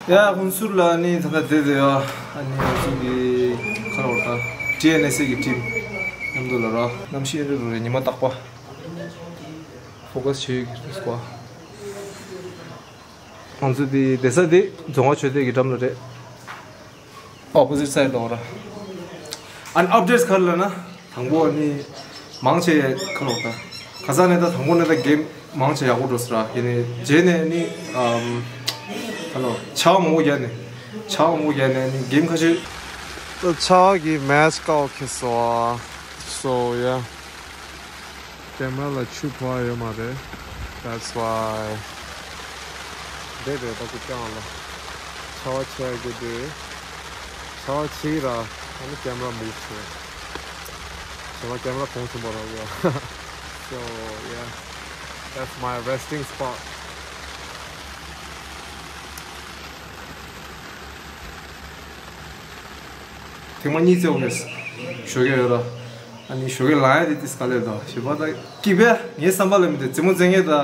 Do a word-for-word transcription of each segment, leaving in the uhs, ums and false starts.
ཡ། ཧུན་སུར་ལ་ནི་ད་ལྟ་བསྡད་ཡོད། ཨ་ནི་ང་ཚོ་གི་ཁ་ལོ་ད་ཊི་ཨེན་ཨེས་ཨེ་གི་ཊིམ་མཉམ་དུ་ལ་ར། གནམ་གཤིས་ཨེ་འདྲ་རེད། ཉི་མ་རྟག་པ། ཕོ་ཀ་སི་བྱེད་ཀྱི་སྐོར། ང་ཚོ་དེ་བསྡད་ས་དེ་རྫོང་ཁ་ཆོས་སྡེ་གི་འགྲམ་ལ་རེད། ཨོ་པོ་ཟིཊ་སའིཌ་ལ་ར། ཨ་ནི་ཨབ་ཌེཊ་ག་རེ་ལབ་ན། དང་པོ་ནི་མང་ཆེ་ཁ་ལོ་ད་ཁ་སང་ནས་ད་དང་པོ་ནས་ད་གེམ་མང་ཆེ་ཡག་པོ་འགྲོ་སོང་ར། ཡིན་ནའི་རྗེས་ནས་ནི་ཨམ་ཁ་ལོ་ཆར་པ་མང་པོ་བརྒྱབ་ནས་ཆར་པ་མང་པོ་བརྒྱབ་ནས་ནི་གེམ་ཁ་ཤས། ད་ཆར་པ་གིས་མེ་ཆི་ཀ་ཁེལ་སོང་། So yeah. ཀེམ་ར་ལ་ཆུ་ཕོག་ཡོད་མ་རེད། That's why. འདི་རེད་ད་ཀུ་ཀྱང་ལ། ཆར་པ་ཆེ་གི་དུས། ཆར་པ་ཆེ་ར། ཨ་ནི་ཀེམ་ར་མུབ་བྱས། ཆར་པ་ཀེམ་ར་གོང་ཆེན་པོ་ར་ཡོད། So yeah, that's my resting spot. ཐེངས་མ་གཉིས་བཙལ་བ་རེད། ཞོགས་ཀས་ཡོད་ར། ཨ་ནི་ཞོགས་ཀས་ལངས་ཡ་དེ་ཏིས་དཀའ་ལས་དང་ཞེས་པ་ད་སྐྱིད་པས། ངའི་བསམ་པ་ལ་མི་འདུག་རྩེད་མོ་རྩེ་མཁན་དང་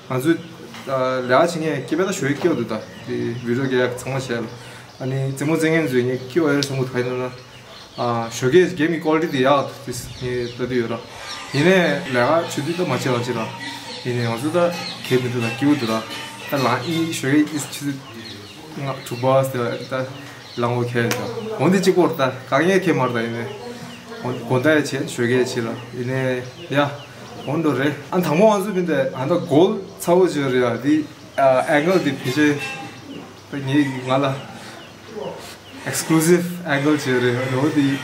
ང་ཚོ་ལས་ཀ་བྱེད་མཁན་སྐྱིད་པས། ད་ཞོགས་ཀས་སྐྱིད་པ་འདུག་ད་དེ་བི་ཌི་ཡོ་ག་ཚང་མ་བྱས་ལ། ཨ་ནི་རྩེད་མོ་རྩེ་མཁན་ཚོས་ངས་སྐྱིད་པ་ཡོད་རེད་བསམ་གི་འདུག་ག་ཡིན་ན། ཨ་ཞོགས་ཀས་གེམ་གི་ཀོ་ལི་ཊི་དེ་ཡག་འདུག་ཏིས་ངས་ལྟ་དུས་ཡོད་ར། ཡིན་ནའི་ལས་ཀ་བྱེད་དུས་ད་མ་བྱེད་ལ་བྱེད་ར། ཡིན་ནའི་ང་ཚོ་ད་གེམ་མི་འདུག་ད་སྐྱིད་པོ་འདུག་ར། ད་ལངས་ཨི་ཞོགས་ཀས་ཨི་ཆུ་ཚོད་ལྔ་དྲུག་པ་ཟེར་བ་ད་ལངས་འོ་ཁེལ་ད། འོན་ཏེ་གཅིག་པོར་ད་གང་ཡང་ཁེལ་མར་ད། ཡིན་ནའི་དགོང་དག་ཡ་བྱེད་ཞོགས་ཀས་བྱེད་ལ། ཡིན་ནའི་ཡ་འོན་འགྲོ་རེད། ཨ་དང་པོ་ང་ཚོ་མི་འདི་ཨ་ད་གོལ་ཚ་བོ་བྱེད་རེད་ཡ། འདི་ཨ་ཨེང་གལ་འདི་ཕལ་ཆེར་ད་ངས་ང་ལ་ཨེག་སི་ཀུ་ལུ་སིབ་ཨེང་གལ་བྱེད་རེད་ཡ། འོ་འདི།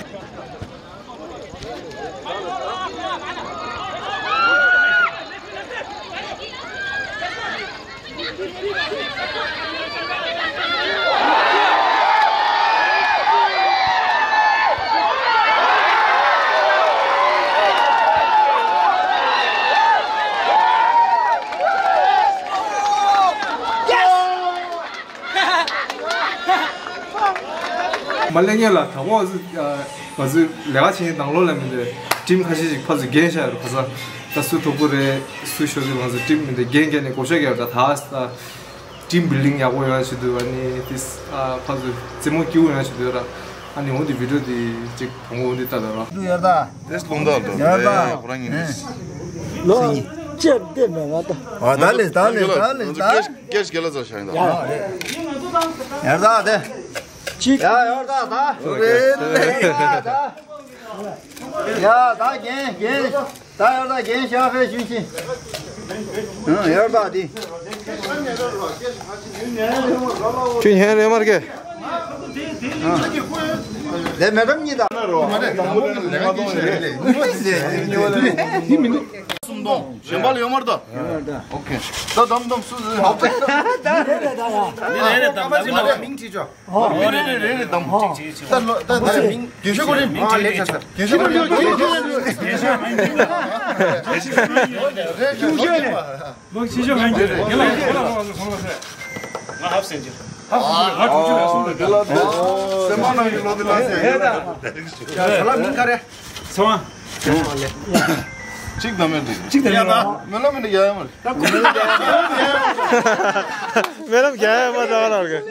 མ་གླེང་ཡ་ལ་དང་པོ་ང་ཚོ་ང་ཚོ་ལས་ཀ་བྱེད་མཁན་ནང་ལོགས་ལ་མི་འདུག་ཊིམ་ཁ་ཤས་ཤིག་ཕར་ཚུར་འགན་བཞག་ཡོད་རེད། ཁ་སང་ད་སུ་མཐོ་པོ་རེད་སུ་ཤོར་ཚུལ་ང་ཚོ་ཊིམ་མི་འདུག་འགན་འགན་ནས་བགོ་བཤའ་རྒྱག་ཡོད། ད་ད་ད་ཊིམ་བིལ་ཌིང་ཡག་པོ་ཡོང་ཆེད་དུ་ཨ་ནི་ཏིས་ཨ་ཕར་ཚུར་རྩེད་མོ་སྐྱིད་པོ་ཡོང་ཆེད་དུ་ཡོད་ར། ཨ་ནི་འོ་འདི་བི་ཌི་ཡོ་འདི་ཅིག་དང་པོ་འོ་འདི་ལྟ་ད་ར། འདུག་ཡར་ད། དེ་སློང་ད་འདུག་ཡར་ད། ཨེ་ཁོ་རང་ཡིན་ནི། ལོ་ཅེར་དེ་མེད་ང་ད། ཨ་ད་ལེ་ད་ལེ་ད་ལེ་ད། ཀེཤ་ཀེཤ་ག་ལ་ཚ་ཤ་ཡིན་ད། ཡར་ད་དེ། ཅིག་ཡ་ཡར་ད་ད། རེད་ལེ་ཡར་ད། ཡ་ད་རྒན་རྒན། ད་ཡར་ད་རྒན་ཤ་ཧེ་ཞུ་ཤི། ཨ་ཡར་ད་དེ། ཁྱོད་ཧན་རེ་མར་གེ། ལས་མེད་རམ་གཉིས་དང་། སུམ་སྟོང་གཞན་པ་ལ་ཡོད་མར་ད། ཨོ་ཁེ། ད་དམ་དམ་སུ་ཟེར། ད་རེ་རེ་ད་ཡ། མིང་བྲིས་ཆོག་ཨོ་རེ་རེ་རེ་རེ་དམ། ད་ད་ད་མིང་རྒྱུ་ཤོག་གོ་རིམ། ཨ་ལེ་ཆ་ཚར། རྒྱུ་ཤོག་གོ་རིམ། རྒྱུ་ཤོག་གོ་རིམ། ལོ་ཆེ་ཤོས་ང་ཡིན་གྱི་རེད། ཡ་ལ་ཡ་ལ་ང་ཚོ་ཚང་མ་ཟེར། ང་ཧབ་སེན་གྱི། ཧབ་སེན་གྱི། ང་དྲུག་ཅུ་ལ་གསུངས་རེད། སེམས་པ་ནང་གི་ལོ་དེ་ལ་ཟེར། ཡ་ད། ཡ་ལ་མིང་ག་རེ། ཚེ་དབང་། གཅིག་དང་མེད་འདུག་གཅིག་དང་ཡ་ད། མེ་ལམ་མི་འདུག་ཡ་ཡ་མ་རེད། མེ་ལམ་རྒྱ་ཡ་མ་ད་བ་ལ་རེད།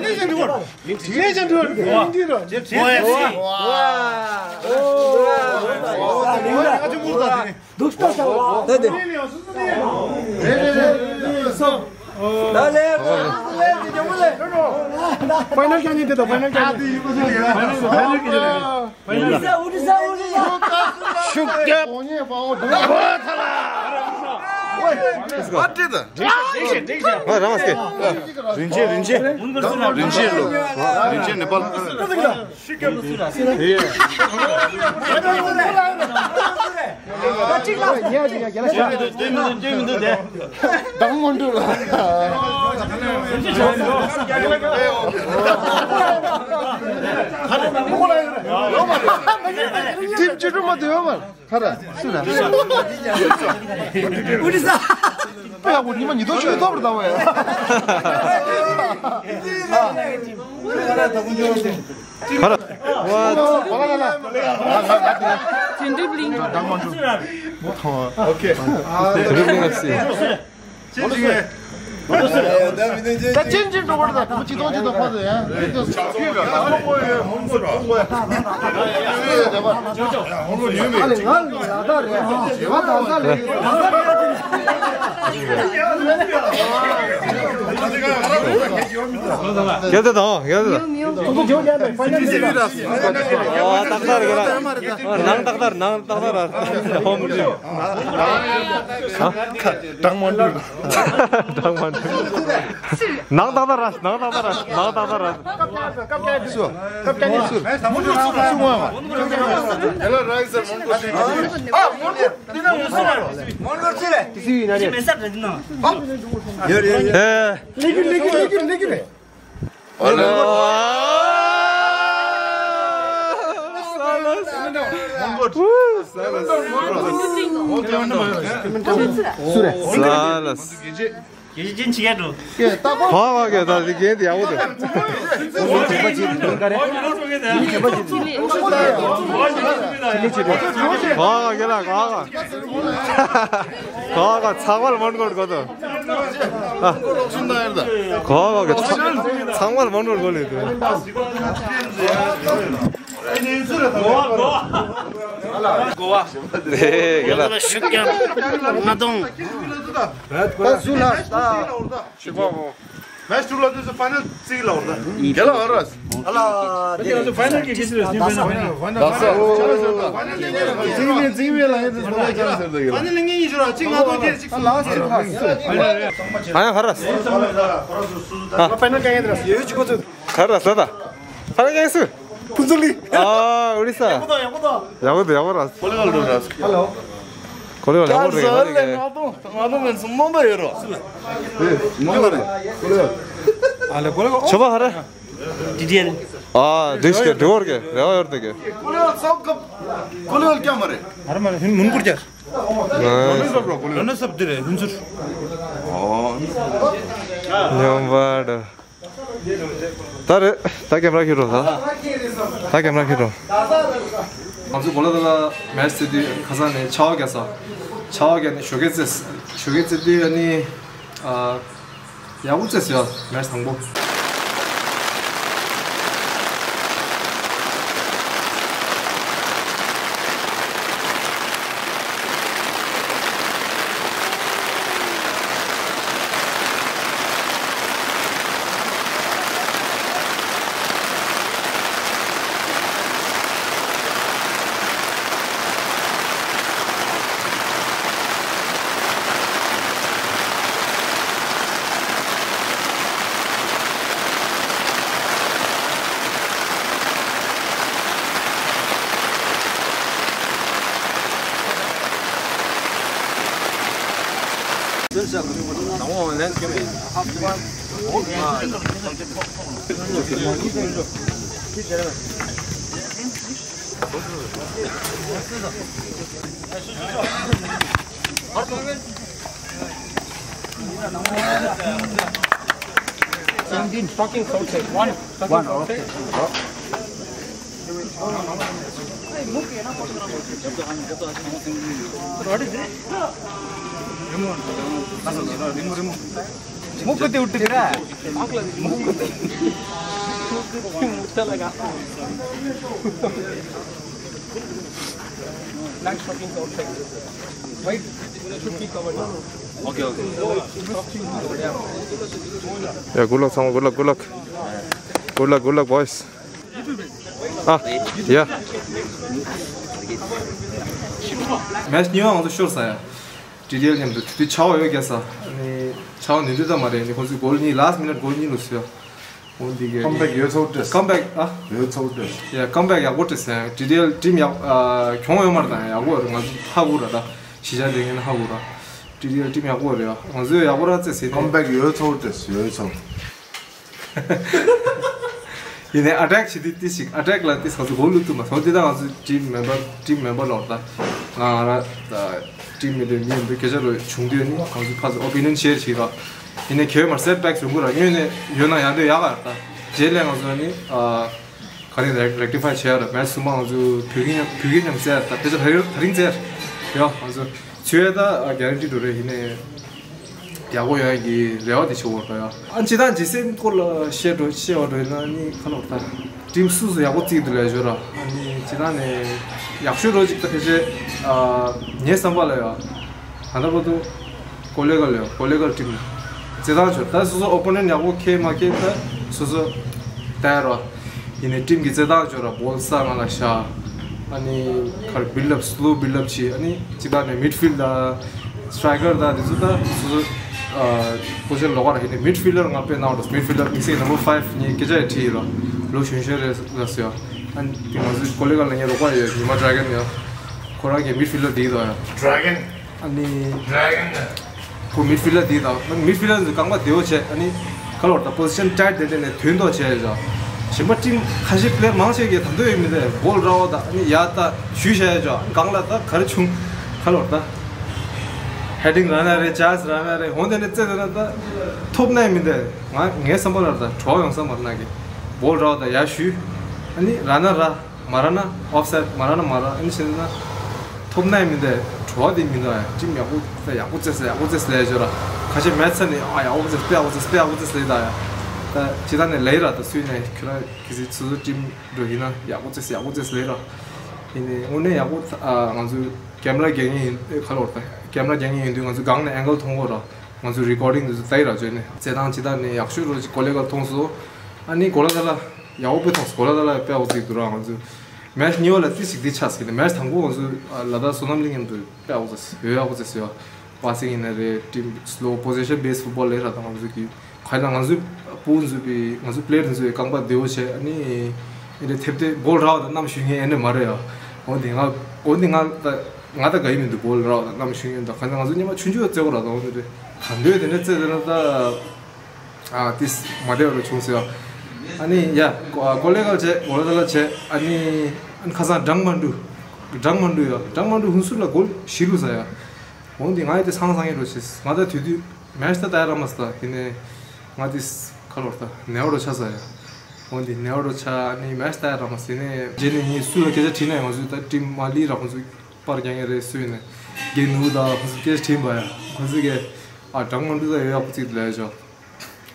ལས་ཅན་འགྲོ། ལས་ཅན་འགྲོ། ལས་ཅན་འགྲོ། ལས་ཅན་འགྲོ། ལས་ཅན་འགྲོ། ད་དེ། ད་ལེ། ཕའི་ནལ་རྐྱང་གཉིས་དེ་དང་ཕའི་ནལ་རྐྱང་གཉིས། ཕའི་ནལ་རྐྱང་གཉིས། ཕའི་ནལ་རྐྱང་གཉིས། ཤུགས་རྒྱབ། ཨ་རང་སྐད། རིན་ཆེན། རིན་ཆེན། རིན་ཆེན་ལོ། རིན་ཆེན་ནེ་པཱལ། ཊིམ་བཅུ་དྲུག་མ་དེ་ཡོད་མ་རེད། ཁ་ར། སུ་ར། ཨོ་ཌི་ས། དཔེ་ཡག་པོ་ཉི་མ་ཉི་ཐོག་ཆོས་ཐོབ་རེད་ད་བས། ཁ་ར། ཝ། ཅིན་དྲིབ་ལིང་། ཨོ་ཁེ། ཅིན་དྲིབ་ལིང་ཨ་སི། ཅིན་ཅིན། ད་ཅིན་ཅིན་འགྲོ་བར་ད་ཁོ་ཅི་ཐོག་ཅི་ཐོག་ཕ་ཟེ་ཡ། ཡོད་དེ་དང་ཡོད་དེ་དང་། ཨ་ཏག་ཏག་རེད་ལ། ནང་ཏག་ཏག་ནང་ཏག་ཏག་ར། ཧོམ་རི། གྲང་མོ་འདུག་གྲང་མོ་འདུག་ནང་ཏག་ཏག་ར། ནང་ཏག་ཏག་ར། ནང་ཏག་ཏག་ར། སུ། སྐབས་ཀྱི་སུ། སུ་ངོ་མ། ཨ་མོན་གྷོ་འདི་ན་ངོ་སུ་ར། མོན་གྷོ་ཅི་རེད། ཏི་སི་ཡི་ན་རེད། མེ་སར་རེད་ན། ཡོད་རེད་ཡོད་རེད། ཨེ། ལེགས་ལེགས་ལེགས་ལེགས་རེད། གོ་ག་གེ་ལ་གོ་ག་གོ་ག་ཚགས་པར་མོན་གྷོར་གོ་དོ། གོ་ག་གེ་ཚགས་པར་མོན་གྷོར་གོ་ལེ་དོ། གོ་བ། གོ་བ། གོ་བ། ཨེ་གེ་ལ། ཤུགས་རྒྱབ། ང་དང་། ད་སུ་ལ་ད། ཤི་པ་བོ། མེ་ཆུ་ལ་དུས་སུ་ཕ་ནལ་ཙིག་ལ་འོར་ད། རྒྱལ་ལ་ཨ་ར། ཨ་ལ། དེ་ཚོ་ཕ་ནལ་གྱི་ཁྱི་ཚོ་ལ་སུན་པ་ན། ལགས་སོ། ཙིག་མེ་ཙིག་མེ་ལ་ཡེ་དེ་ཚོ་ལ་ཅང་ཟེར་ད་གི་ལ། ཕ་ནལ་ལ་ངེད་གཉིས་ཤོར་ཨ་ཅིག་ང་དང་ཁྱེད་ཅིག་སུ་ལགས་སོ། ཕ་ནལ་ཧ་ར། ཕ་ནལ་ཀ་ཡེ་དེ་ར་ཡོད་ཅིག་གོ་ཚོད། ཧ་ར་ས་ད། ཕ་ནལ་ཀ་ཡེ་སུ། ཕུན་ཚོགས་གླིང་། ཨ་ཨོ་རི་ས། ཡག་པོ་འདུག་ཡག་པོ་འདུག་ཡག་པོ་འདུག་ཡག་པོ་ར། ཧེ་ལོ། ཧེ་ལོ། གོ་ལེ་བ་ལེ་བ་རེ་ག་རེ་ག་ང་དང་ང་དང་མེན་སུ་མོ་འདྲ་ཡོད་རོ། མོ་ལ་རེ། གོ་ལེ་བ། ཨ་ལེ་གོ་ལེ་བ། ཆོ་བ་ཧ་ར། ཌི་ཊི་ཨེལ། ཨ་དེ་ཤི་དེ་བོར་གེ་རེ་བ་ཡོར་དེ་གེ། གོ་ལེ་བ་སོག་ག། གོ་ལེ་བ་ཀྱང་མ་རེད། ཧ་ར་མ་རེད་ཧིན་མུན་གུར་ཀྱར། ལོ་ན་སབ་དེ་རེད་ཧུན་ཚུར། ཉམས་པ་འདྲ། ད་རེད། ད་ཀེམ་ར་ཁྱེར་རོགས་ད། ད་ཀེམ་ར་ཁྱེར་རོགས། ང་ཚོ་གོ་ལ་ད་ལ་མེ་ཆི་རྩེ་དུས་ཁ་སང་ནས་ཆར་པ་བརྒྱབ་ས། ཆར་པ་བརྒྱབ་ནས་ཞོགས་ཀས་རྩེས། ཞོགས་ཀས་རྩེ་དུས་ཨ་ནི། ཨ། ཡག་པོ་རྩེས་ཡོད་མེ་ཆི་དང་པོ། Seventeen, talking outside. One, talking outside. What is this? Remove. Remove, remove. மூக்குத்தி விட்டுக்கிறா? மூக்குத்தி. Not talking outside. Why should be covered? Okay, okay. Yeah, good luck, Samuel. Good luck, good luck. Good luck, good luck, boys. Ah, yeah. Match གཉིས་པ་ང་ཚོ་ཤོར་ས་ཡ། ཌི་ཊི་ཨེལ་མཉམ་དུ་དེ་དུས་ཆར་པ་ཡོད་རྒྱག་ས། ཨ་ནི་ཆར་པ་ནུས་དུས་ཙམ་མ་རེད། ཨ་ནི་ཁོ་ཚོས་གོལ་གཉིས་last minute གོལ་གཉིས་ལོ་སུ་ཡ། འོ་འདི་གས། ཀམ་བེག་ཡོད་ཚོད་ཏེས། ཀམ་བེག་ཨ། ཡོད་ཚོད་ཏེས། ཡ་ཀམ་བེག་ཡག་པོ་རེད་ཟེར། ཌི་ཊི་ཨེལ་ཊིམ་ཡག་ཨ་གྱོང་ཡོད་མ་རེད། ད་ཡག་པོ་རེད། ང་ཚོ་ཧ་གོ་ར་ད། གཞིས་ཆགས་དེ་ངས་ཧ་གོ་ར། ཌི་ཊི་ཨེལ་ཊིམ་ཡག་པོ་རེད་ཨ། ང་ཚོས་ཡག་པོ་ར་རྩེས་ཟེར་ནས། ཀམ་བེག་ཡོད་ཚོད་ཏེས་ཡོད་ཚོད། ཡིན་ནའི་ཨ་ཊེག་བྱེད་དུས་ཏིས་ཤིག་ཨ་ཊེག་ལ་ཏིས་ང་ཚོ་གོལ་བླུག་ཐུབ་མ་སོང་། འདི་ད་ང་ཚོ་ཊིམ་མེམ་བར་ཊིམ་མེམ་བར་ལ་འོ་ད་ང་ང་ར་ད་ཊིམ་མེད་དུས་མི་ཡིན་དུས་སྐད་ཆ་རོ་བྱུང་དུས་ནི་ང་ཚོ་ཕར་ཚུར་ཨོ་པི་ནི་ཡན་ཤེར་བྱེད་ར། ཡིན་ནའི་གལ་མར་སེཊ་བེག་བྱུང་གི་ར། སྔོན་ནས་ཡོད་ན་ཡང་དུས་ཡག་ག་ར། ད་རྗེས་ལས་ང་ཚོ་ནི་ཨ་ག་རེ་རེག་རེག་ཊི་ཕའི་བྱེད་ཡ་ར། མེ་ཆི་གསུམ་པ་ང་ཚོ་བོད་ཁྱིམ་མཉམ་བོད་ཁྱིམ་མཉམ་རྩེ་ཡ་ར། ད་དཔེ་ཆ་ད་རིང་ད་རིང་རྩེ་ཡ་ར། ཡ་ང་ཚོ་ཚུད་ཡ་ད་གེ་རན་ཊི་འགྲོ་རེད། ཡིན་ནའི། ཡག་པོ་ཡོང་ཡག་གི་རེ་བ་དེ་བྱེད་དགོས་རེད་ཡ། ཨ་ནི་སྤྱིར་བཏང་ཇི་སེམ་སྐོར་ལ་བཤད་འགྲོ་བཤད་པ་འགྲོ་ཡིན་ན་ནི་ཁ་ལོ་ད་ཊིམ་སུ་སུ་ཡག་པོ་བརྩིས་འདུག་ལབ་ཞོར་ར། ཨ་ནི་སྤྱིར་བཏང་ནས་ཡག་ཤོས་འགྲོ་ཅིག་ད་ཕལ་ཆེར་ཨ་ངའི་བསམ་པ་ལ་ཡ། ད་ལྟ་བར་དུ་ཀོ་ལེ་གལ་ཡ་ཀོ་ལེ་གལ་ཊིམ་རྩེད་ཐང་ཆོར་ད་སོ་སོ་ཨོ་པོ་ནེན་ཡག་པོ་ཁེལ་མ་ཁེལ་ད་སོ་སོ་ད་ཡ་ར། ཡིན་ནའི་ཊིམ་གྱི་རྩེད་ཐང་ཆོར་ར་བོལ་ས་ང་ལ་བཞག་ཨ་ནི་ཁར་བིལ་ཨབ་སི་ལོ་བིལ་ཨབ་བྱེད། ཨ་ནི་སྤྱིར་བཏང་ནས་མིཌ་ཕིལ་ད་སི་ཊ་རའི་ཀར་ད་དེ་ཚོ་ད་སོ་སོ་ཨ་པོ་ཟི་ཤན་ལོགས་ཀ་ར། ཡིན་ནའི་མིཌ་ཕིལ་ཌར་ང་དཔེ་ནང་རོ། མིཌ་ཕིལ་ཌར་དམིགས་བསལ་ནམ་བར་ཕའིབ་ངའི་སྐད་ཆ་ཡི་ཁྲིད་ཡིན་ར། ལོ་གཞོན་གཞོན་རེད་ལ་ཟེར་ཡ། ཨ་ནི་དེ་ང་ཚོའི་ཀོ་ལེ་གལ་ལ་ངའི་རོགས་པ་ཡོད་ཉི་མ་ཌ་ར་གན་ཡ། ཁོ་རང་གི་མིཌ་ཕིལ་ཌར་དེ་ཡིན་དོ་ཡ། ཌ་ར་གན། ཨ་ནི་ཌ་ར་གན་ཁོ་མིཌ་ཕིལ་ཌར་དེ་དང་མིཌ་ཕིལ་ཌར་ཚོ་རྐང་པ་བདེ་བོ་བྱས། ཨ་ནི་ཁ་ལོར་དང་པོ་ཟི་ཤན་ཊའིཊ་དེ་འདྲ་ནས་དོན་ཐོག་བྱས་ཡོད་ཅོག་གཞན་པ་ཊིམ་ཁ་ཤས་པི་ལེ་ཡར་མང་ཆེ་གིས་ད་འདོད་ཡོད་མི་འདུག་བོལ་ར་བ་དང་ཨ་ནི་ཡ་ད་ཞུས་བྱས་ཡོད་ཅོག་སྒང་ལ་ད་ག་རེ་བྱུང་ཁ་ལོར་ད་ཧེ་ཌིང་རག་ན་རེད། ཅཱནས་རག་ན་རེད། འོན་ཏེ་ནི་རྩེད་དེ་ན་ད་ཐོབ་ན་ཡང་མི་འདུག་ང་ངའི་བསམ་པ་ལ་ད་བྲོ་བ་ཡོང་བསམ་པ་ན་གི་བོལ་ར་བ་དང་ཡ་ཞུས། ཨ་ནི་རག་ན་རག་མ་རག་ན་ཨོཕ་སའིཌ། མ་རག་ན་མ་རག་ཨ་ནི་བྱས་ན་ཐོབ་ན་ཡང་མི་འདུག་བྲོ་བ་དེ་མི་འདུག་ཨ་ཊིམ་ཡག་པོ་ད་ཡག་པོ་རྩེས་ཡག་པོ་རྩེས་ལབ་ཡོད་ཅོག་ར། ཁ་ཤས་མེད་ས་ནས་ཨ་ཡག་པོ་རྩེས་དཔེ་ཡག་པོ་རྩེས་དཔེ་ཡག་པོ་རྩེས་ལབ་ད་ཡ། ད་ཅི་ད་ནས་ལབ་ར། ད་སུས་ནས་ཁྱོད་ར་གི་སི་སོ་སོ་ཊིམ་འགྲོ་ཡིན་ན་ཡག་པོ་རྩེས་ཡག་པོ་རྩེས་ལབ་ར། ཡིན་ནའི་དངོས་གནས་ཡག་པོ་ད་ང་ཚོའི་ཀེམ་ར་རྒྱག་མཁན་ཡིན་ཨེ་ཁ་ལོར་ད་ཀེམ་ར་རྒྱག་མཁན་ཡིན་དུས་ང་ཚོ་སྒང་ནས་ཨེང་གལ་མཐོང་གོ་ར། ང་ཚོའི་རི་ཀོར་ཌིང་དེ་ཚོ་ད་ཡི་ར་བྱོས་ནས་རྩེད་ཐང་ཅི་ད་ནས་ཡག་ཤོས་རོ་ཅིག་ཀོ་ལེ་གལ་མཐོང་སོང་། ཨ་ནི་གོ་ལ་ད་ལ་ཡག་པོ་དཔེ་མཐོང་སོང་། གོ་ལ་ད་ལ་དཔེ་ཡག་པོ་རྩེས་འདུག་ར། ང་ཚོའི་མེ་ཆི་གཉིས་པ་ལ་ཙི་ཞིག་འདི་ཆགས་ཟིན་ནས་མེ་ཆི་དང་པོ་ང་ཚོའི་ཨ་ལ་དྭགས་བསོད་ནམས་གླིང་མཉམ་དུ་དཔེ་ཡག་པོ་རྩེས་ཡོད། ཡག་པོ་རྩེས་ཡོད། པ་སིང་ཡིན་ན་རེད། ཊིམ་སི་ལོ་པོ་ཟི་ཤན་བེ་སི་ཕུཊ་བོལ་ལབ་ར། ད་ང་ཚོ་གི་ག་ཡིན་ན་ང་ཚོའི་ཕྲུ་གུ་ཚོ་བི་ང་ཚོའི་པི་ལེ་ཡར་ཚོའི་རྐང་པ་བདེ་བོ་བྱས། ཨ་ནི་ཨེ་འདྲ་ཐེབས་ཏེ་བོལ་རག་པ་དང་མཉམ་ཞུགས་མཁན་ཨེ་འདྲ་མ་རེད་ཡ། འོན་ཏེ་ང་འོན་ཏེ་ང་ད་ང་ད་དགའ་ཡི་མི་འདུག་བོལ་རག་པ་དང་མཉམ་ཞུགས་མཁན་ད་ག་ཡིན་ན་ང་ཚོ་སྔོན་མ་ཆུང་ཆུང་རྩེ་བོ་ར་ད་འོན་ཏེ་ད་འདོད་དེ་འདྲ་རྩེ་དེ་འདྲ་ད། ཨ་ཏིས་མ་བདེ་བ་རུ་བྱུང་ཟེར་བ། ཨ་ནི་ཡ་ཀོ་ཀོ་ལེ་གལ་བྱས་གོ་ལ་ད་ལ་བྱས། ཨ་ནི་ཨ་ནི་ཁ་སང་ཌང་མན་ཌུ་ཌང་མན་ཌུ་ཡ་ཌང་མན་ཌུ་ཧུན་སུར་ལ་གོལ་བཞི་བླུགས་ས་ཡ། འོན་ཏེ་ང་ཡི་དེ་སང་སང་ཡི་རོ་ཆེ་ང་ད་དུས་དུས་མེ་ཆི་ད་ད་ཡ་ར་མ་སི་ད་ཡིན་ནས་ང་ཏིས་ཁ་ལོར་ད་ནེ་བ་རོ་ཆ་ས་ཡ། འོན་ཏེ་ནེ་བ་རོ་ཆ་ཨ་ནི་མེ་ཆི་ད་ཡ་ར་མ་སི་ནས་རྗེས་ནས་ངས་སུ་ལ་སྐད་ཆ་དྲིས་ན་ང་ཚོས་ད་ཊིམ་མ་ལི་ར་ཁོང་ཚོས་པར་རྒྱག་ངེས་རེད་སུ་ཡིན་ནས་རྒན་ནུ་ད་ཁོང་ཚོས་སྐད་ཆ་དྲིས་པ་ཡ་ཁོང་ཚོས་གས་ཨ་ཌང་མན་ཌུ་ད་ཡོད་ཡག་པོ་རྩེས་འདུག་ལབ་ཡ་ཅོག་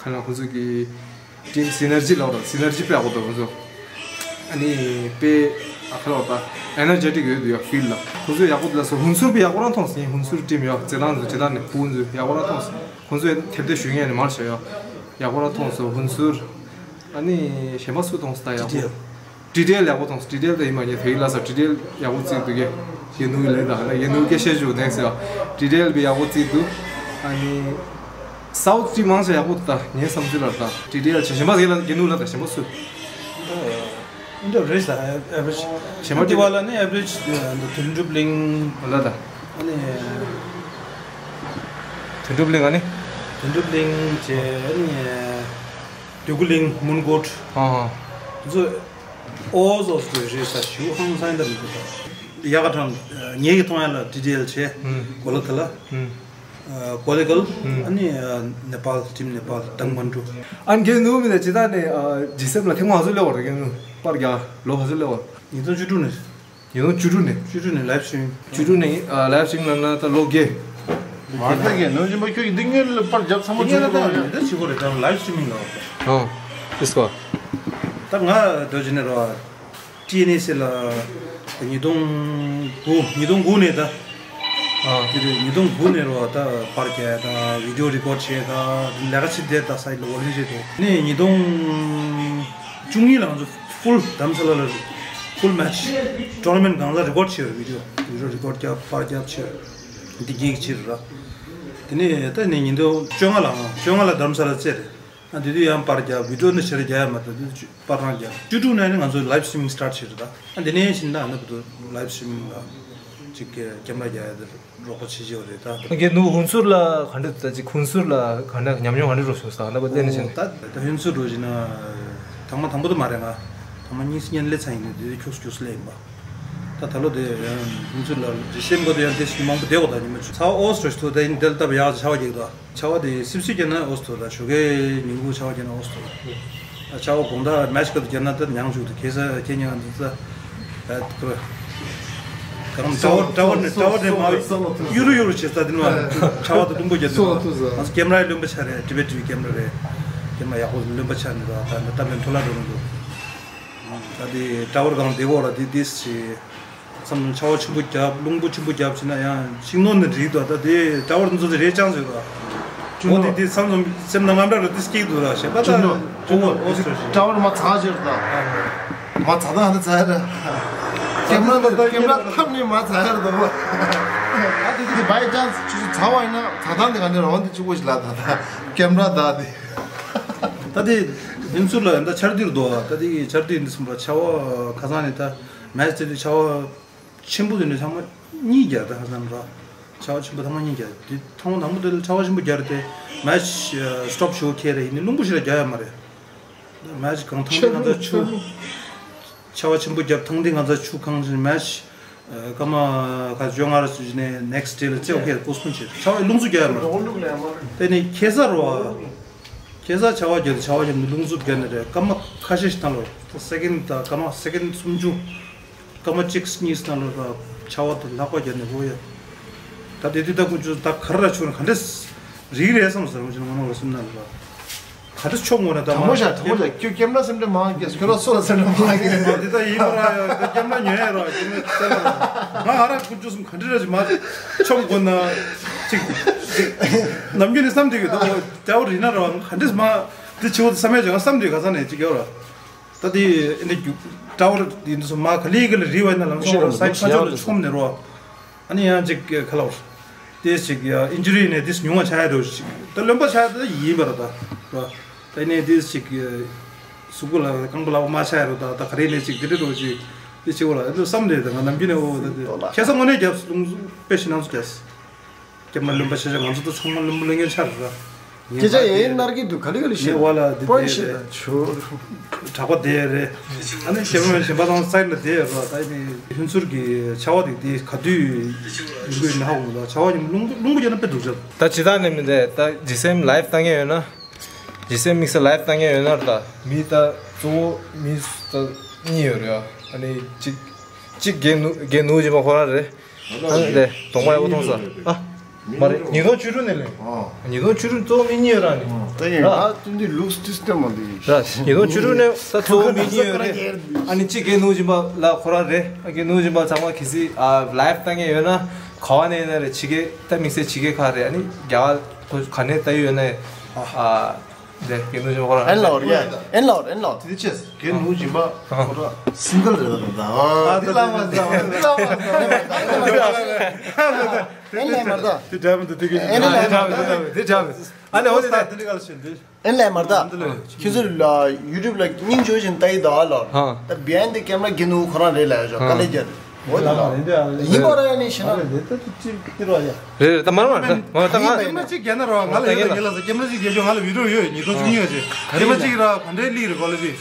ཁ་ན་ཁོང་ཚོ་གི་ཊིམ་སི་ནར་ཇི་ལབ་ར། སི་ནར་ཇི་དཔེ་ཡག་པོ་འདུག་ཁོང་ཚོ། ཨ་ནི་དཔེ་ཨ་ཁ་ལོར་ད་ཨེ་ནར་ཇེ་ཊིག་ཡོད་འདུག་ཡ་ཕིལ་ལ། ཁོང་ཚོ་ཡག་པོ་འདུག་ལ་སོ་ཧུན་སུར་དཔེ་ཡག་པོ་རང་མཐོང་སོང་། ཧུན་སུར་ཊིམ་ཡ་རྩེད་ཐང་ཚོ་ཇི་ལྟར་ནས་ཕུ་ཧུན་སུར་ཡག་པོ་རང་མཐོང་སོང་། ཁོང་ཚོ་ཐེབས་ཐེབས་ཞུ་མཁན་ནི་མར་བྱས་ཡ་ཡག་པོ་རང་མཐོང་སོང་ཧུན་སུར། ཨ་ནི་གཞན་པ་སུ་མཐོང་སོང་ད་ཡག་པོ། ཊི་ཊི་ཨེལ་ཡག་པོ་མཐོང་སོང་། ཊི་ཊི་ཨེལ་ད་ཡིན་པ་ངས་དེ་ཡི་ལ་ས་ཊི་ཊི་ཨེལ་ཡག་པོ་རྩེས་འདུག་གས། ཡེ་ནུ་ཡི་ལས་ད་ཡེ་ནུ་སྐད་བཤད་བཅུག་ནེག་སི་ཡ་ཊི་ཊི་ཨེལ་བི་ཡག་པོ་རྩེས་འདུག་ཨ་ནི། སའུ་ཐི་ཊིམ་མང་ཆེ་ཡག་པོ་འདུག་ད་ངའི་བསམ་ཚུལ་ལ་ད་ཊི་ཊི་ཨེལ་བྱས། གཞན་པ་ཟེར་ལ་རྒྱ་ནུ་ལ་ད་གཞན་པ་སུ། འདི་རེས་ཨ་ཨེ་ཝ་རེཇ། གཞན་པ་ཨེ་ཊི་ཝ་ལ་ནི་ཨེ་ཝ་རེཇ་དོན་གྲུབ་གླིང་ལ་ད། ཨ་ནི་དོན་གྲུབ་གླིང་ཨ་ནི། དོན་གྲུབ་གླིང་བྱས་ཨ་ནི་འདོད་རྒུ་གླིང་མོན་གྷོ། ཨ་ཨ། ཚོ་ཨོ་ཟོ་སུ་རེས་ས་ཞུ་ཧང་སང་ད་མི་འདུག་ད། ཡག་ག་དྲང་ངེད་ཀྱི་མཐོང་ཡ་ལ་ཊི་ཊི་ཨེལ་བྱས་གོ་ལ་ད་ལ། ཨ་ཀོ་ལེ་གལ། ཨ་ནི་ཨ་ནེ་པཱལ། ཊིམ་ནེ་པཱལ་ཌང་མན་ཌུ། ཨ་རྒན་ནུ་མི་ལ་ཇི་ལྟར་ནས་ཨ་ཇི་སེམ་ལ་ཐེངས་མ་ཧ་ཟུ་ལེ་བར་རྒན་ནུ་པར་རྒྱ་ལོ་ཧ་ཟུ་ལེ་བར། ཉིས་སྟོང་བཅུ་དྲུག་ནས། ཉིས་སྟོང་བཅུ་དྲུག་ནས། བཅུ་དྲུག་ནས་ལའིབ་སི་ཊི་རིམ་མིང་། བཅུ་དྲུག་ནས་ཨ་ལའིབ་སི་ཊི་རིམ་མིང་ལབ་ན་ད་ལོ་བརྒྱད། མ་ད་རྒན་ནུ་ཇི་མ་ཁྱོད་ཀྱི་འདི་སྔོན་ལ་པར་རྒྱབ་ཚང་མ་ཉིན་ལ་ད་ཡོད་ད་བྱེད་དགོས་རེད་ད་ལའིབ་སི་ཊི་རིམ་མིང་ལ། ཨོ། ཨིས་ཀོ། ད་ང་འདོད་ཀྱི་ནས་རོ། ཊི་ཨེན་ཨེ་སི་ལ་ཉིས་སྟོང་དགུ། ཉིས་སྟོང་དགུ་ནས་ད། ཨ། དེ་རེད། ཉིས་སྟོང་དགུ་ནས་རོ་ད་པར་རྒྱག་ཡ་དང་བི་ཌི་ཡོ་རི་ཀོཌ་བྱས་དང་ལས་ཀ་བྱེད་བསྡད་ད་སའིཌ་ལ་ཝོ་ལན་ཊི་ཡར་འདུག་ནས་ཉིས་སྟོང་བཅུ་གཉིས་ལ་ང་ཚོ་ཕུལ་དྷ་རམ་ས་ལ་ལ་ཕུལ་མེ་ཆི་ཊོར་ན་མེན་ཊི་གང་ལ་རི་ཀོཌ་བྱས་རེད། བི་ཌི་ཡོ་བི་ཌི་ཡོ་རི་ཀོཌ་རྒྱབ་པར་རྒྱབ་བྱས་འདི་གིག་བྱས་ར། དེ་ནས་ད་ནས་ཉིས་སྟོང་བཅོ་ལྔ་ལ་བཅོ་ལྔ་ལ་དྷ་རམ་ས་ལ་རྩེ་རེད། ཨ་དེ་དུས་ཡང་པར་རྒྱག་བི་ཌི་ཡོ་ནི་ཕྱིར་རྒྱག་ཡ་མ་གཏོགས་དེ་དུས་པར་རང་རྒྱག་བཅུ་དྲུག་ནས་ནི་ང་ཚོ་ལའིབ་སི་ཊི་རིམ་མིང་སི་ཊར་ཊི་བྱས་རེད་ད། ཨ་དེ་ནས་བཞིན་ད་ཨ་ནི་བུ་དུ་ལའིབ་སི་ཊི་རིམ་མིང་ལ་ཅིག་གི་ཀེམ་ར་རྒྱག་ཡ་དེ་རོགས་པ་བྱེད་ཀྱི་ཡོད་རེད་ད། ངས་ནུ་ཧུན་སུར་ལ་ག་འདྲ་ད་ཅིག་ཧུན་སུར་ལ་ག་འདྲ་ཉམས་མྱོང་ག་འདྲ་རོ་བྱུང་ས་ན་པ་ལྟས་ནས་བྱས་ནས། ད་ད་ཧུན་སུར་རོ་བྱས་ན་དང་མ་དང་པོ་དུ་མ་རེད། ང་དང་མ་གཉིས་སུ་ཉན་ལེ་ཚ་ཡིན་ནས་དེ་དུས་ཁྱུགས་སུ་ཁྱུགས་སུ་ལེ་ཡིན་པ། ད་ད་ལོ་དེ་ཡང་ཁྱུང་ཚུལ་ལ་ཇི་སེམས་གོ་དེ་ཡང་དེ་ཞིག་མང་པོ་བསྡད་གོ་ད་ཉི་མ་ཚ་བ་ཨོ་སི་ཊོ་ཞིག་ཐུག་ད་ཡིན་དེ་ལ་སྟབས་ཡག་ཆ་བ་གེག་ད་ཆ་བ་དེ་སིབ་སིབ་རྒྱ་ན་ཨོ་སི་ཊོ་ད་ཞོགས་ཀས་ཉིན་གུང་ཆ་བ་རྒྱ་ན་ཨོ་སི་ཊོ་ད་ཆ་བ་དགོང་དག་མེ་ཆི་ག་དུ་རྒྱ་ན་ད་ཉང་བཅུག་ད་ཁེ་ས་ཁེ་ཉང་དུ་ད་ད་ཁོ་ གང་ཊ་ཝར་ཊ་ཝར་ནས་ཊ་ཝར་ནས་མར་གཡུ་རུ་གཡུ་རུ་བྱེད་ས་དེ་ནི་མ་ཆར་པ་དང་རླུང་བུ་བརྒྱབ་ནས་མ། ང་ཚོ་ཀེམ་ར་ཡི་རློན་པ་ཆགས་རེད། ཊི་བེཊ་ཊི་ཝི་ཀེམ་ར་རེད། ཀེམ་ར་ཡག་པོ་རློན་པ་ཆགས་ནས་ར་ད་ནི་ཏམ་ལན་ཐོ་ལ་འགྲོ་གི་འདུག་ད་དེ་ཊ་ཝར་གང་བདེ་གོ་ར་དེ་དེ་སི་བསམ་ཆར་པ་ཆེན་པོ་བརྒྱབ། རླུང་བུ་ཆེན་པོ་བརྒྱབ་ཕྱིན་ན་ཡང་ཤིང་ནོར་ནི་རིགས་དང་ད་དེ་ཊ་ཝར་འདི་ཚོ་དེ་རེད་ཅང་ཟེར་ར། འོ་དེ་དེ་བསམ་སོང་སེམས་ནང་དངངས་སྐྲག་ར་དེ་སྐྱེ་གི་འདུག་ར་ཞེས་པ་ད། ཊ་ཝར་མ་ཚ་ཞེས་ར་ད། མ་ཚ་ད་ཧ་ད་ཚ་ཡ་ར། ཀེམ་ར་ཀེམ་ར་ཐམ་ནས་མ་ཚ་ཡ་ར་ད་བ། ད་དེ་དེ་བའི་ཅང་ཆུ་ཚ་བ་ཡིན་ན་ཚ་ཐང་དེ་ག་ནས་རང་དེ་གཅིག་པོ་ཞིག་ལ་ད་ད་ཀེམ་ར་ད་དེ། ད་དེ་ཡིན་ཚུལ་ལ་ཡང་ད་ཆར་དུས་རྡོ་བ་ད་དེ་ཆར་དུས་ཡིན་དུས་སོང་པ་ཆར་པ་ཁ་སང་ནས་ད་མེ་ཆ་དེ་ཆར་པ་ཆེན་པོ་དེ་ནས་ཚང་མ་གཉིས་རྒྱག་ད་ཧ་ཙམ་ར། ཆར་པ་ཆེན་པོ་ཐེངས་མ་གཉིས་རྒྱག་དེ་ཐེངས་མ་དང་པོ་དེ་ལ་ཆར་པ་ཆེན་པོ་རྒྱག་རེད་དེ་མེ་ཆ་སི་ཊོབ་ཞུ་ཁེ་རེད། ཡིན་ནི་རླུང་བུ་ཞིག་ལ་རྒྱག་ཡ་མ་རེད། མེ་ཆ་གང་ཐང་དེ་ང་ཚོ་ཆུ་ཆར་པ་ཆེན་པོ་རྒྱབ་ཐང་དེ་ང་ཚོ་ཆུ་གང་ཞིག་མེ་ཆ་སྐར་མ་ག་བཅོ་ལྔ་ར་ཞུ་ནས་ནེག་སི་ཊི་ཌེ་ལ་ཚེ་ཨོ་ཁེ་པོ་སི་པོན་བྱེད་ཆར་པ་རླུང་འཚུབ་རྒྱག་ཡ་མ་རེད། དེ་ནི་ཁེ་ས་རོ་ཨ། ཁེ་ས་ཆར་པ་རྒྱག་དེ་ཆར་པ་རྒྱབ་ནི་རླུང་འཚུབ་རྒྱག་ནི་རེད། སྐར་མ་ཁ་ཤས་ཤིག་ཐང་ལོ་སེ་ཀེན་ཌི་དང་སྐར་མ་སེ་ཀེན་ཌི་སུམ་ཅུ། སྐར་མ་གཅིག་གཉིས་ནང་ལ་ཆར་པ་དང་ལྷགས་པ་རྒྱབ་ནས་འགྲོ་ཡ། ད་དེ་དུས་ད་ཁོང་ཚོ་ད་ག་རེ་ར་བྱུང་ན་ག་འདྲས་རིགས་རེད་བསམ་སོང་། ང་ཚོ་ནང་ལ་སེམས་ནང་ལ་ག་འདྲས་ཆོག་མོ་ར་ད་དྲང་མོ་བཤད་དྲང་མོ་བཤད་ཁྱོད་ཀེམ་ར་སེམས་ཁྲལ་མང་གི་ཁྱོད་ར་སོ་ལ་སེམས་ཁྲལ་མང་གི་རེད། འདི་ད་ཡིན་པ་ར་ཡ་ད་ཀེམ་ར་ཉོ་ཡ་ར་ཀེམ་ར་སེམས་ཁྲལ་ང་ཨ་ར་ཁུ་ཅུ་སུམ་ག་འདྲས་ར་ཅིག་མ་ཆོག་མོ་ན་ཅིག་ནམ་རྒྱུན་ནས་བསམ་དུས་གི་ད་ཨོ་ཏེ་ཨོ་རི་ན་ར་བ་ག་འདྲས་མ་འདི་ཆེ་བོ་བསམ་ཡ་ཅིག་ང་བསམ་དུས་ག་ས་ནས་ཅིག་ཡོད་ར། ད་དེ་ཨེ་འདྲ་རྒྱུ་ཊ་ཝར་དེ་འདི་ཚོ་མ་ག་ལེ་ག་ལེ་རི་བ་ན་ལམ་སང་རོ་སའི་ཁ་ཕྱོགས་ལ་ཆོམ་ནས་རོ། ཨ་ནི་ཡང་ཅིག་ག་ལ་བར་དེ་ཅིག་ཨིན་ཇུ་རི་ནས་དེ་ཉུང་བ་ཆགས་ཡ་རོ་ཅིག་ད་རློན་པ་ཆགས་ཡ་ད་ཡིན་པ་ར་ད་རོ། ད་ནས་དེ་ཅིག་གཟུགས་པོ་ལ་རྐང་པ་ལ་འོ་མ་ཆགས་ཡ་རོ་ད་ད་ག་རེ་ནས་ཅིག་དེ་འདྲ་རོ་ཅིག་དེ་ཅིག་འོ་ལ་ཨེ་འདྲ་བསམ་དེ་ད་ང་ནམ་རྒྱུན་ནས་འོ་ད་དེ་ཁ་སང་དངོས་གནས་རྒྱབ་རླུང་དཔེ་ཞིག་ནང་ཚོ་རྒྱབ། སྐྱེ་མ་ལོན་པ་ཤེས་བྱ་ང་ཚོ་ད་ཚང་མ་ལོན་པ་ལོན་མཁན་ཆགས་རེད་ད། ངས་སྐད་ཆ་ཡ་ཡིན་ནར་གྱི་འདུག་ག་ལེ་ག་ལེ་ཤེས། ངས་བ་ལ་འདི་པོ་ཡིན་དེ་ཤེས་རེད། ད་ཆུ། གྲགས་པ་དེ་རེད། ཨ་ནི་གཞན་པ་གཞན་པ་དང་སའིཌ་ལ་དེ་རེད་ད་ནི་ཧུན་སུར་གྱི་ཆར་པ་དེ་དེ་ག་དུས་ཡོང་གི་ཡོད་ན་ཧ་གོ་མི་འདུག་ཆར་པ་ཡིན་རླུང་རླུང་པོ་ཡོད་ན་དཔེ་སྡུག་ཅག་ད་ཇི་ལྟར་ནས་མི་འདས་ད་ཇི་སེམ་ལའིབ་བཏང་མཁན་ཡོད་ན། ཇི་སེམ་དམིགས་བསལ་ལའིབ་བཏང་མཁན་ཡོད་ན་རེད་ད་མི་ད་གཙོ་བོ་མི་ད་གཉིས་ཡོད་རེད་ཨ་ནི་གཅིག་གཅིག་རྒན་ནུ་རྒན་ནུ་ཅིག་མ་ཁོ་རང་རེད། ཨ་ནི་དེ་གདོང་པ་ཡག་པོ་མཐོང་ས། ཨ། མ་རེད་ཉིས་སྟོང་བཅུ་དྲུག་ནས་ལེན། ཉིས་སྟོང་བཅུ་དྲུག་གཙོ་བོ་མི་གཉིས་ཡོད་ར་ནི། ད་ཡིན་ར། ད་དེ་འདི་ལུགས་སི་སི་ཊེམ་མ་འདི། ར་ཉིས་སྟོང་བཅུ་དྲུག་ནས་ད་གཙོ་བོ་མི་གཉིས་ཡོད་རེད། ཨ་ནི་གཅིག་རྒན་ནུ་ཅིག་མ་ལ་ཁོ་རང་རེད། ཨ་རྒན་ནུ་ཅིག་མ་ཚང་མ་གལ་སྲིད་ཨ་ལའིབ་བཏང་མཁན་ཡོད་ན་ག་བ་ནས་ཡིན་ན་རེད་ཕྱི་རྒྱལ་ད་དམིགས་བསལ་ཕྱི་རྒྱལ་ཁག་རེད། ཨ་ནི་རྒྱ་གར་ག་ནས་ལྟ་ཡི་ཡོད་ན་ཨ། ལེ། རྒན་ནུ་ཅིག་མ་ཁོ་རང་ཨེན་ལའོར་ཡ། ཨེན་ལའོར་ཨེན་ལའོར། དེ་ཆེས་རྒན་ནུ་ཅིག་མ་ཁོ་རང་སིང་གལ་རེད་ད། ཨ་འདི་ལ་མ་ཟ་འདི་ལ་མ་ཟ། ཨེན་ལའི་མར་ད། དེ་འདྲ་མི་འདུག་དེ་གི་ཨེན་ལའི་མར་ད། དེ་འདྲ་མི་འདུག་ཨ་ནི་འོ་དེ་དེ་འདྲ་ག་ལ་ཤེས་འདི། ཨེན་ལའི་མར་ད། འདི་ལ་ཁྱོད་ཚོ་ལ་ཡུ་ཊུབ་ལ་སྙིང་རྗེ་བཞིན་ལྟ་ཡི་ད་ཨ་ལོར། ད་བི་ཧའིན་ཌི་ཀེམ་ར་རྒན་ནུ་ཁོ་རང་རེད་ལ་ཡ་ཞོ་དཀའ་ལས་རྒྱག་རེད། འོ་དེ་ལ་ཡིན་པ་ར་ཡ་ནི་ཤེས་ན། རེད་རེད་ད་མར་མར་ད་མར་ད་ང་ཀེམ་ར་གཅིག་རྒྱག་ན་རོགས་ང་ལ་ཡོད་ད་ངེད་ལ་ས་ཀེམ་ར་གཅིག་རྒྱག་ཆོག་ང་ལ་བི་ཌི་ཡོ་ཡོད་ཉིས་སྟོང་བཅུ་གཉིས་ཡོད་ཅེ་ཀེམ་ར་གཅིག་ར་ག་འདྲའི་ལིག་རེད་གོ་ལ་བི།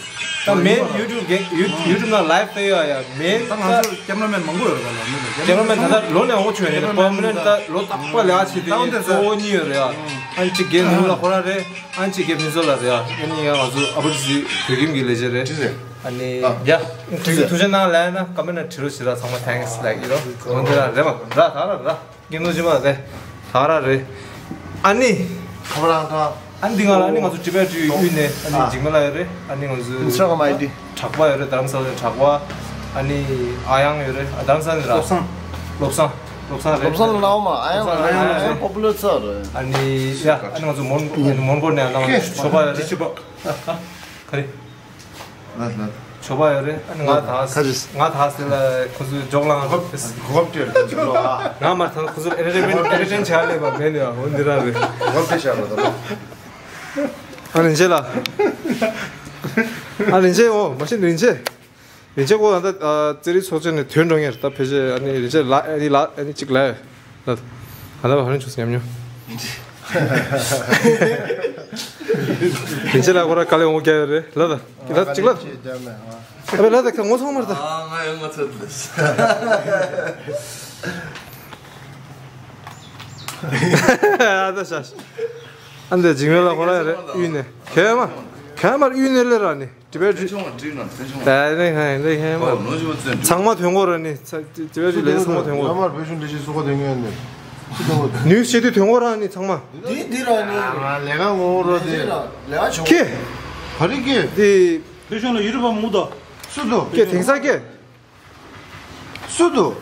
ད་མེན་ཡུ་ཊུབ་གེ་ཡུ་ཊུབ་ནང་ལའིབ་ཏེ་ཡོད་ཡ་མེན་ད་ང་ཚོ་ཀེམ་ར་མེན་མང་པོ་ཡོད་རེད་ག་ལ་མེན་ད་ཀེམ་ར་མེན་ད་ལྟ་ལོ་ནས་འོང་ཆོག་ཡ་རེད་པར་མ་ནེན་ཊི་ད་ལོ་རྟག་པ་ལས་ཨ་ཆེ་དེ་གཙོ་བོ་གཉིས་ཡོད་རེད་ཡ། ཨན་གཅིག་རྒན་ནུ་ལ་ཁོ་ར་རེད། ཨན་གཅིག་རྒན་ཕུན་ཚོགས་ལ་རེད་ཡ། ཨ་ནི་ཡང་ང་ཚོ་ཨ་བུ་ཏི་སི་བོད་ཁྱིམ་གྱི་ལས་བྱེད་རེད། ཨ་ནི་ཡ་ཐུགས་རྗེ་ཐུགས་རྗེ་གནང་ལབ་ན་ཀམ་མེན་ཊི་ནང་བྲིས་རོགས་བྱེད་ར་ཚང་མ་ཐེངས་ལབ་ཀྱི་རོ། འོན་ཏེ་ར་རེད་མ་ར་ད་ར་ར། རྒན་ནུ་ཅིག་མ་རེད། ད་ར་རེད། ཨ་ནི། ཁ་པར་ཨང་གྲངས། ཨ་ནི་འདི་ང་ལ་ཨ་ནི་ང་ཚོ་ཊི་བེཊ་དབུས་ནས་ཨ་ནི་འཇིགས་མེད་ལགས་ཡོད་རེད། ཨ་ནི་ང་ཚོ་ཨིན་སི་ཊ་གྷ་རམ་ཨའི་ཌི། གྲགས་པ་ཡོད་རེད་རྡ་རམ་ས་ལ་ནས་གྲགས་པ། ཨ་ནི་ཨ་ཡང་ཡོད་རེད་རྡ་རམ་ས་ལ་ནས་ར། བློ་བཟང་། བློ་བཟང་། བློ་བཟང་རེད། བློ་བཟང་ལ་ནའོ་མ་ཨ་ཡང་ཨ་ཡང་ཨ་ཡང་ཡང་པོ་པུ་ལར་ཚར་རེད། ཨ་ནི་ཡ་ཨ་ནི་ང་ཚོ་མོན་ཨ་ནི་མོན་གྷོ་ནས་ཨ་ནི་ང་ཚོ་ཞོགས་པ་ཡོད་རེད། ག་རེ། ལ་ལ། ཆོ་པ་ཡོད་རེད། ཨ་ནི་ང་ད་ཁ་ཅིག་ང་ད་སེ་ལ་ཁོ་ཚོའི་ཇོག་ལང་གོ་སྐབས་སྤྲད་ལ་ཅིག་ལོ་ཨ། ང་མ་ཐང་ཁོ་ཚོར་ཨེ་ཊར་ཊེན་མེན་ཊི་ཨེ་ཊར་ཊེན་བྱ་ལས་པ་མེད་ནས་ཨ་འོ་འདི་རང་རེད། གོ་སྐབས་སྤྲད་བྱ་ལ་ད་ལོ། ཨ་རིན་ཆེན་ལ། ཨ་རིན་ཆེན་འོ་མ་གཞི་རིན་ཆེན། རིན་ཆེན་ཁོ་ད་ལྟ་རྩེད་རིགས་ཚོགས་ཆེན་ནས་ཐོན་འགྲོ་ངེར་ད་ཕལ་ཆེར་ཨ་ནི་རིན་ཆེན་ལ་ཨ་ནི་ལ་ཨ་ནི་གཅིག་ལ། ལ། ང་ལ་བ་ཧ་ནི་ཆུ་ཉམས་མྱོང་། དེ་ཚེ་ལ་ཁོ་ར་དཀའ་ལས་འོང་རྒྱ་ཡོད་རེད་ལ་ད། ལ་གཅིག་ལ། ཨ་བེ་ལ་ད་ཁ་ངོ་ཚང་མར་ད། ཨ་ང་ཡང་ང་ཚོད་ལས། ཨ་ད་ཤ་ཤ། ཨ་འདི་འཇིགས་མེད་ལ་ཁོ་ར་ཡོད་རེད་གཡུས་ནས་ཁྱེད་མ། ཁ་མར་ཡུན་ནེ་ལེ་ར་ནི་དེ་བས་ཐེ་ཆུང་བ་ཀྲི་ན་ཐེ་ཆུང་བ། ད་ནི་ཧ་ནི་ཧ་མ་ཨོ་ནོ་ཅི་བ་ཙན་ཚང་མ་ཐོན་གོ་ར་ནི་དེ་བས་ལེ་ཚང་མ་ཐོན་གོ། ལ་མར་བེ་ཤུ་ལེ་ཤི་སུ་ག་དེ་ངན་ནི་ནིའུ་སི་བྱེད་དུས་ཐོན་གོ་ར་ནི་ཚང་མ། འདི་འདི་ར་ནི་ལས་ཀ་ངོ་ར་དེ་ལས་ཀ་བྱུང་ཀེ་ཧ་རི་ཀེ་འདི་ཕེ་ཤོན་ལ་ཡུ་རུ་པ་མུ་ད་སུ་དོ་ཀེ་དེང་ས་ཀེ་སུ་དོ་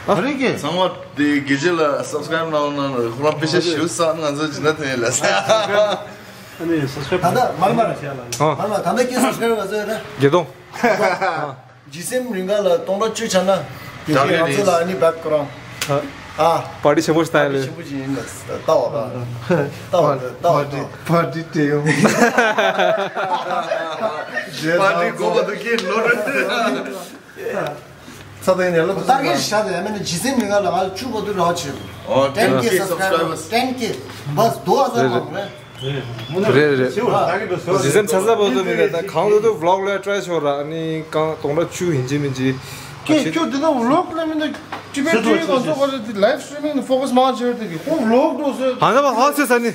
ཧ་རི་ཀེ་ཚང་མ་དེ་དགེ་རྒྱས་ལ་སབ་སི་ཀ་རེབ་གནང་གནང་ལ་ཁོ་རང་པེ་ཤ་ཞུ་ས་ང་ཚོ་ཇི་ན་ཐེ་ལ་ས་ཨ་ནི་སབ་སི་ཀ་རེབ་ད་ལྟ་མར་མར་མར་མར་ད་ལྟ་ཀེ་སབ་སི་ཀ་རེབ་ག་ཚོད་ཡོད་ན་དགེ་གདོང་། ཇི་སེམས་རིང་ག་ལ་སྟོང་ཕྲག་བཅུ་ཆགས་ན། དེ་རྗེས་ང་ཚོ་ལ་ཨ་ནི་བེག་ཁོ་རང་། ཨ། པར་ཊི་ཆེན་པོ་ཞིག་བཏང་ཡ་ལེ། ཆེན་པོ་ཅིག་ཡིན་ལ་ལྟ་བ་ར། ལྟ་བ་ར་ལྟ་བ་ར། པར་ཊི་སྤྲད་ཡོང་། པར་ཊི་དགོས་པ་དུ་ཀྱེ་ལོ་རེ། ས་དང་ཡིན་ལ་ལྟ་གེ་ཞག་དེ་ཡ་མེད་ན་ཇི་སེམས་རིང་ག་ལ་ང་བཅུ་བ་དུ་ར་ཆེ། ཨོ་ཊེན་ཀེ་སབ་སི་ཀ་རེབ་ཊེན་ཀེ་བས་དོ་ཨ་ཟ་མ་རེད། རེད་རེད། ཇི་སེམས་ཚ་ཚ་བོ་དོ་མི་རེད་ད་གང་དུ་དུ་ཝི་ལོག་ལས་ཊ་རའི་ཤོར་ར་ཨ་ནི་གང་སྟོང་ཕྲག་བཅུ་ཡིན་གཅིག་མིན་གཅིག་ཁྱེད་ཁྱོད་འདི་ན་ཝི་ལོག་ལས་མིན་ན་ཅི་བས་ཅི་གང་ཚོ་ག་རེ་དེ་ལའིབ་སི་ཊི་རི་མིང་ནི་ཕོ་ཀ་སི་མང་ཆེ་བ་དེ་གི་ཁོ་ཝི་ལོག་འགྲོ་ཟེར། ཧན་ད་བ་ཧ་སེ་ས་ནི་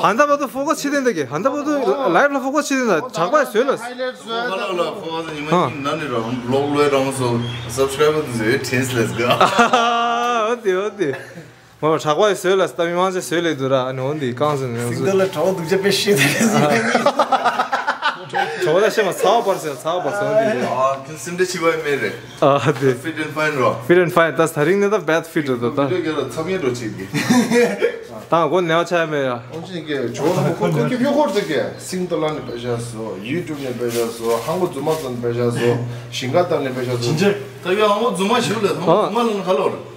ཧན་ད་བ་དུ་ཕོ་ཀ་སི་ཆི་དེ་འདི་གི་ཧན་ད་བ་དུ་ལའིབ་ལ་ཕོ་ཀ་སི་ཆི་དེ་འདི་གྲགས་པ་བཟོས་ལ། ཧ་ལ་ལ་ཕོ་ཀ་སི་ཉི་མ་ཧ་ཉིན་ན་ནི་ར་ཝི་ལོག་ལོས་རང་སོ་སབ་སི་ཀ་རའི་བར་དུ་ཟེར་བས་ཊེན་སི་ལེ་སི་ག་ཨོ་དེ་ཨོ་དེ། ངོ་གྲགས་པ་ཡི་བཟོས་ལ་སྟབས་མི་མང་ཆེ་བཟོས་ལེ་འདུག་ར་ཨ་ནི་འོན་ཏེ་རྐང་ཟིན་ནས་སིང་དོ་ལ་གྲོགས་སྡུག་ཅག་དཔེ་ཤེས་ཏེ་རེད་ཟིན་པའི་གྲོགས་ད་ཤེས་མ་ཚ་བ་པར་ཟེར་ཚ་བ་པར་ཟེར་འོན་ཏེ་ཨ་ཁྱོད་སེམས་ཁྲལ་བྱེད་པ་མེད་རེད། ཨ་དེ་ཕིཊ་ཨེན་ཕའིན་རོ། ཕིཊ་ཨེན་ཕའིན་ད་ད་རིང་ནས་ད་བེད་ཕིཊ་རེད་ད། བི་ཌིའོ་རྒྱག་ལ་ཚབ་ངེས་འགྲོ་བྱེད་ཀྱི། ད་མགོ་ནས་བ་ཆ་ཡ་མེད་ཡ། འོན་ཅིག་གི་ཇོ་ལ་ཁོ་ཁོ་ཁྱོད་ཡོད་ཁོར་ཟེར་གི་སིང་དོ་ལ་ནས་པེ་ཤ་སོ་ཡུ་ཊུབ་ནས་པེ་ཤ་སོ་ཧང་གོ་ཛུ་མ་ཙོ་ནས་པེ་ཤ་སོ་ཞིང་ཁ་ཏང་ནས་པེ་ཤ་སོ། ད་ཡོད་ཧང་གོ་ཛུ་མ་ཞིག་ལ་ཧང་གོ་ཛུ་མ་ལ་ནི་ཧ་ལོ་རེད།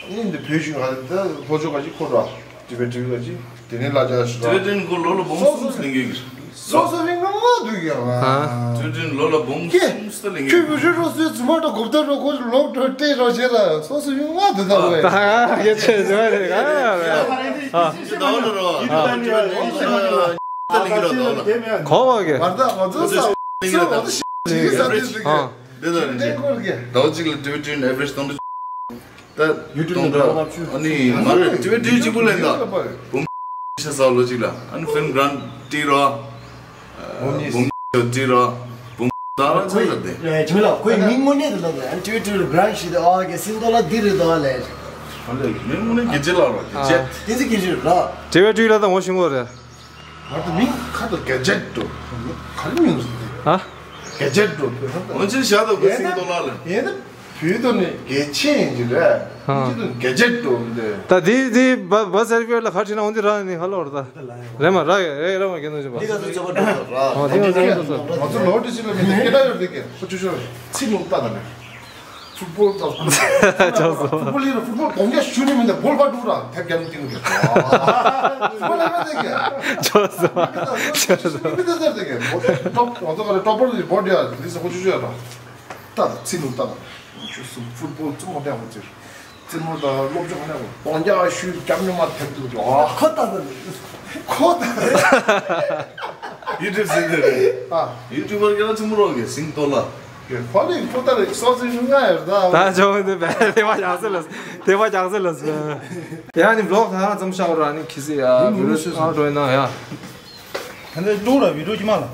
ཨ་ནི་འདི་བོད་གཞུང་ང་ད་ལྷོ་ཕྱོགས་ཀ་ཅིག་ཁོ་ར། ཏི་བེ་ཏི་ཀ་ཅིག་དེ་ནས་ལ་ཅག་ཞུ་ཏི་བེ་ཏན་ཁོ་ལོ་ལ་བོང་གསུམ་ལེན་གྱི་ཡོད་གི། སོ་སོ་མི་ང་མ་འདུག་ཡ་ང་། ཏི་བེ་ཏན་ལོ་ལ་བོང་གསུམ་ལེན་གྱི་ཡོད་གི། ཁྱོད་བུ་ཧྲི་རོ་སུའི་ཙུ་མ་ཏོ་གོབ་ཏ་རོ་ཁོ་ལོག་ཏོ་ཏེ་རོ་ཞེ་ལ་སོ་སོ་མི་ང་འདུག་ད་བོ་ཡ། ད་ཡ་ཆེ་ཟེར་བ་རེད་ག་ཡ་རེད། ཨ། ཏི་བེ་ཏན་ལོ་ལ་བོང་གསུམ་ལེན་གྱི་ཡོད་གི། གོ་བ་གི། བར་ཐག་ང་ཚོ་ས་ས་ཏི་ཞིག་གི་ས་ཏི་ཞིག་གི། ཨ། འདི་ལ་ནི་ཏེ་ཁོར་གི། ཟླ་བ་གཅིག་ལ་ཏི་བེ་ཏན་ཨེ་བི་རེཇ་སྟོང་དྲུག་ད་ཡུ་ཊུབ་ནས་ལོ་ལ་བཅུ། ཨ་ནི་མ་རེད་ཏི་བེ་ཏན་གཅིག་པུ་ལེན་ད། བུམ་ཤ་ཟ་ལོ་གཅིག་ལ་ཨ་ནི་ཕིལམ་གྷ་རན་ཊི་རོ། བུམ་ཤ་ཊི་རོ། བུམ་ད་ར་ཚ་ལ་དེ། ཡ་ཅི་མི་ལ་ཁོའི་མིང་དངོས་གནས་དུ་ལབ་ཨ་ནི་ཏི་བེ་ཏན་གྷ་རན་ཊི་ཞིག་དེ་ཨ་གི་སིང་དོ་ལ་འདི་རེད་དོ་ཨ་ལས། མིང་དངོས་གནས་གི་ཅི་ལ་རོ་གི་ཅེད། དེ་ཚིག་གི་ཅི་རེད་ལ། ཏི་བེ་ཏན་ལ་ད་ངོ་ཤེས་ངོ་རེད། ང་ཚོ་མིང་ཁ་དོ་ག་ཇེད་འགྲོ། ག་རེ་མིང་ཟེར་ཏེ། ཨ། ག་ཇེད་འགྲོ་དེ་ཧ་ད། འོན་ཅིག་བཞག་དོ་ག་སིང་དོ་ལ་ལ། ཡིན་ན་བོད་དོ་ནི་གལ་ཆེ་ཡིན་གྱི་རེད། ཨ། ཅི་དོ་ག་ཇེད་འགྲོ་འདི། ད་དེ་དེ་བ་བ་སེར་ཀེ་ལ་ཁ་ཁྲིད་ན་འོན་ཏེ་ར་ནི་ཧ་ལོ་ར་ད། རེད་མ་ར་ཡ་རེད་ར་མ་གན་ནོ་ཅི་པ། འདི་ག་ཚོད་ཅོ་པ་འགྲོ་ར། ཨ་དེ་ང་ཚོ་ང་ཚོ་ལོ་དེ་ཅི་ལ་མི་འདི་སྐད་ད་ཡོད་དེ་ཀེ་ཁོ་ཆུ་ཆུ་ཚི་ནུ་ལྟ་ད་ནི། ཕུཊ་བོལ་དང་། ཅོག་ཙེ། ཕུཊ་བོལ་ཡིན་ན་ཕུཊ་བོལ་གོང་རྒྱ་ཞུ་ནི་མིན་ད་བོལ་བ་འགྲུག་ར་ཐེབས་རྒྱ་མི་ཏིང་གི། ཕུཊ་བོལ་ཡིན་ན་དེ་གི། ཅོག་ཙེ། ཅོག་ཙེ། མི་ད་ཟེར་དེ་གི། ཊོབ་ང་ཚོ་ག་རེ་ཊོབ་པར་དེ་བོལ་ཡ་ལི་ས་ཁོ་ཆུ་ཆུ་ཡ་ར། ད་ཚི་ནུ་ད་ན་ཆུ་སུ་ཕུཊ་བོལ་ཙུ་མོ་ཏེ་མོ་ཙིར། ཙི་མོ་ད་སློབ་སྦྱོང་ནས་གོང་རྒྱ་ཞུ་རྒྱ་མི་མ་ཐེབས་འདུག་ཨ། ཁོ་ད་ད་ཁོ་ད། ཡུ་ཊུབ་ཟེར་དེ་རེད། ཨ། ཡུ་ཊུབ་པར་གྱི་ལ་ཚི་མོ་རོགས་གི་སིང་དོ་ལ། ཧོ་ལི་ཁོ་ད་རེད་སོ་སི་ང་ཡར་ད། ད་ཅོག་འདི་བས་དེ་བ་ཡག་ཟེར་ལ་དེ་བ་ཡག་ཟེར་ལ་ཟེར། ཡ་ནི་བི་ལོག་ད་ང་ཙམ་ཤ་བ་ར་ནི་ཁི་སི་ཡ་བི་ལོག་ཨ་རོ་ན་ཡ། ཧན་ཏེ་ལུག་ར་བི་ལོག་ཅི་མ་ལ།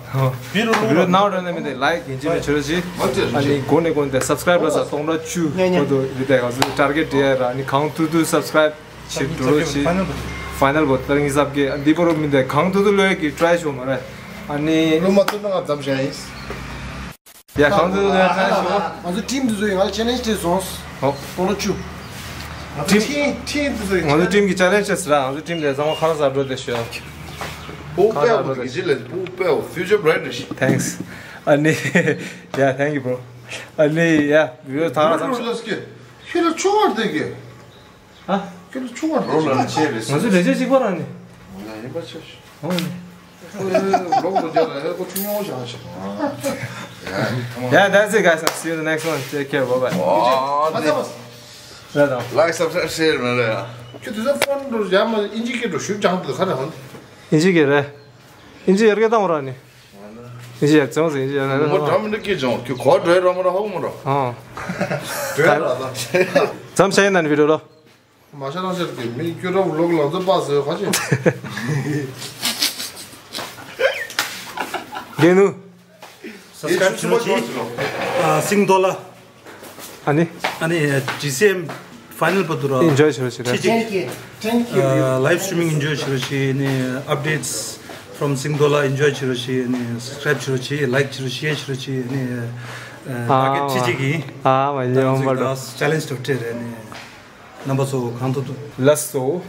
བི་ལོག་ལུག་ར་ན་རོ་ན་མི་དེ་ལའིཀ་ཡིན་ཅི་མི་ཆོད་ཅི། ཨ་ནི་གོ་ནི་གོ་ནི་དེ་སབ་སི་ཀ་རེབ་ལ་ས་སྟོང་ཕྲག་བཅུ་ཉེ་ཉེ་གོ་དུ་རི་དེ་ག་ཚོད་ཊར་གེཊ་དེ་ཡ་ར་ནི་གང་ཐུ་ཐུ་སབ་སི་ཀ་རེབ་ཆིབ་འགྲོ་ཆི། ཕའི་ནལ་བོ་ཕའི་ནལ་བོ་ད་རིང་ཟབ་གི་འདི་པོ་རོ་མི་འདི་གང་ཐུ་ཐུ་ལོས་ཀྱི་ཊ་རའི་ཤོ་མ་རེད། ཨ་ནི་ལུ་མ་ཐུབ་ན་ང་ཙམ་བྱས་ཡིན། ཡ་གང་ཐུ་ཐུ་ལོས་ཊ་རའི་ཤོ། ང་ཚོ་ཊིམ་འདི་ཚོ་ཡིན་ང་ལ་ཆེ་ལེན་ཇི་དེ་སོང་། ཧོ། སྟོང་ལོ་བཅུ། ང་ཚོ་ཊིམ་ཊིམ་འདི་ཚོ་ཡིན། ང་ཚོ་ཊིམ་གི་ཆེ་ལེན་ཇི་ར་ང་ཚོ་ཊིམ་དེ་ཚང་མ་ཁ་ར་ཟ་འགྲོ་དེ་ཤོ། པུ་པེ་བོ་གི་ཇི་ལེ་པུ་པེ་བོ་ཕིའུ་ཅར་བྷ་རའིཊ་ཤི། Thanks. ཨ་ནི། Yeah, thank you, bro. ཨ་ནི་ཡ་བི་ཡོ་ཐང་ར་ཙམ་ཤོ། ཁྱེད་ལ་ཆུང་བར་བསྡད་ཀྱི། ཨ། ཁྱོད་ལ་ཆུང་བ་རོ་ལ་ཆེ་རེད། ང་ཚོ་ལས་བྱེད་གཅིག་པ་རང་ནི། ང་ཡིན་པ་ཆེ་ཤོས། ཨོ། ལོག་ཏུ་རྒྱབ་ལ་ཧེ་ཁོ་ཆུང་ཡོང་བཞག་ཤག Yeah, that's it, guys. I'll see you in the next one. Take care. Bye bye. ཨོ། ལ་དང་། Like, subscribe, share ན་རེ་ཡ། ཁྱོད་དུས་ཚོད་ཕོན་འགྲོ་ཡ་མ་ཨིན་ཇི་སྐད་འགྲོ་ཞུ་ཅང་དུ་ཁ་ནས་ཧོན། ཨིན་ཇི་སྐད་རེད། ཨིན་ཇི་ཡར་སྐད་བཏང་ར་ནི། ཨིན་ཇི་ཡར་ཙང་ཟིན་ཨིན་ཇི་ཡར་ནི། མོ་འདྲ་མི་འདྲ་སྐད་ཅང་ཁྱོད་གོ་འགྲོ་ཡ་ར་མ་ར་ཧོ་མ་ར། ཨོ། འགྲོ་ཡ་ར་ད། ཙམ་ཤེས་ན་ནི་བི་ཌིའོ་ལོ། མ་ཤ་རང་ཤར་གི་མི་ཁྱོད་ར་ལོག་ལ་ཚོ་པ་ཟེར་ཁ་ཆེ། རྒན་ནུ། སབ་སི་ཀ་རེབ་བྱེད་རོགས་གྱིས། ཨ་སིང་ཌོ་ལར། ཨ་ནི། ཨ་ནི་ཇི་སི་ཨེམ་ཕའི་ནལ་བར་དུ་ར། ཨེན་ཇོའི་བྱེད་རོགས་བྱེད་ར། ཁྱེད་ཅིག Thank you. Thank you. ལའིབ་སི་ཊི་རི་མིང་ཨེན་ཇོའི་བྱེད་རོགས་བྱེད། ནི་ཨཔ་ཌེཊ་ཕོརམ་སིང་ཌོ་ལར་ཨེན་ཇོའི་བྱེད་རོགས་བྱེད། ནི་སབ་སི་ཀ་རེབ་བྱེད་རོགས་བྱེད། ལའིཀ་བྱེད་རོགས་བྱེད། ཤེར་བྱེད་རོགས་བྱེད། ནི་ཨ་ཊར་གེཊ་ཁྱེད་ཅིག་གིས། ཨ་མ་ཉེ་བ་མ་རོ། ཅེ་ལེན་ཇི་དོ་སྤྲད་རེད། ནི་རྣམ་པ་ཚོ་གང་ཐུབ་ཐུབ། ལགས་སོ།